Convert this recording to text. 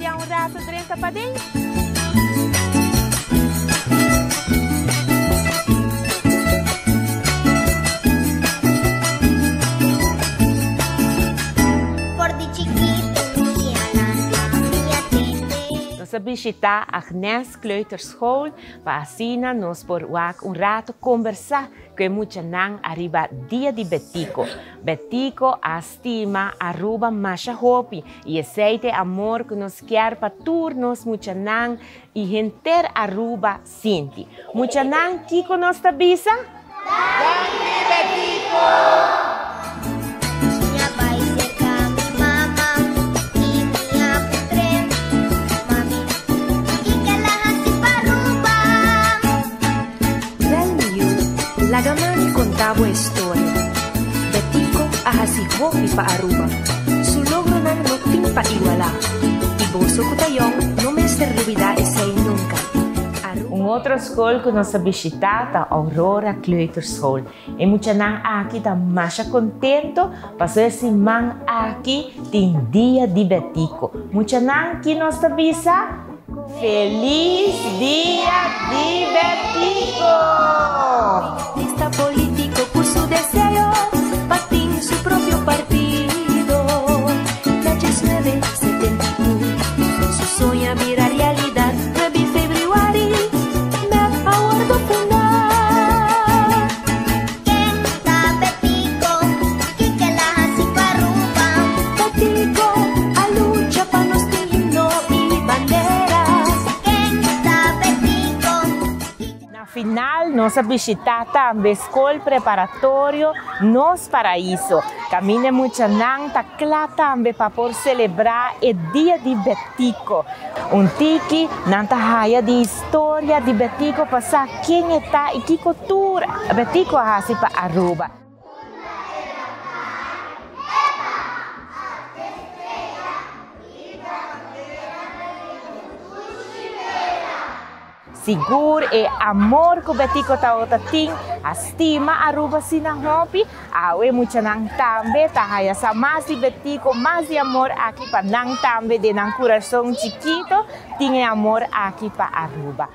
papia un rato drenta paden. For di chikitu mi a lanta mi a tende. Nos a bishita Agnes Kleuterschool pa asina nos por wak un rato kombersá ku e muchanan ariba Dia di Betico. Betico a stima Aruba masha hopi y esey ta e amor cu nos kier pa tur nos muchanan y henter Aruba sinti. Muchanan kico nos ta bisa? Danki Betico! Mi a bai cerca mi mama y mi a puntr'é, Mami, kico el a haci pa Aruba? Wel mi yu, laga mami konta bo e storia. Betico a hasi hopi pa Aruba. Su logronan no tin pa igualá. I boso ku ta yòn no mester lubidá esei nunka. Aruba. Un otro skol ku nos a bishitá ta Aurora Kleuterschool. E muchanan aki ta masha kontento pasobra e siman aki tin Dia di Betico. Muchanan, ki nos ta bisa? Feliz Dia di Betico! Lista politico cu su deseo pa tin su propio partido. Na diesnuebe setenta i un su soño a bira realidad. Nuebe februari mep a wordo funda. Ken ta Betico? Kiko el a hasi pa Aruba? Betico a lucha pa nos tin himno y bandera. Ken ta Betico? Na final nos a bishita tambe Skol Preparatorio Nos Paraiso. Kaminda e muchanan ta kla tambe pa por selebrá e Dia di Betico. Un tiki nan ta haya di historia di Betico pa sa ken e ta y kico tur Betico a haci pa Aruba. Sigur e amor cu Betico tabata tin a stima Aruba asina hopi, awe muchanan tambe ta haya sa mas di Betico, mas di amor aki pa nan tambe den nan curason chikito tin e amor aki pa Aruba.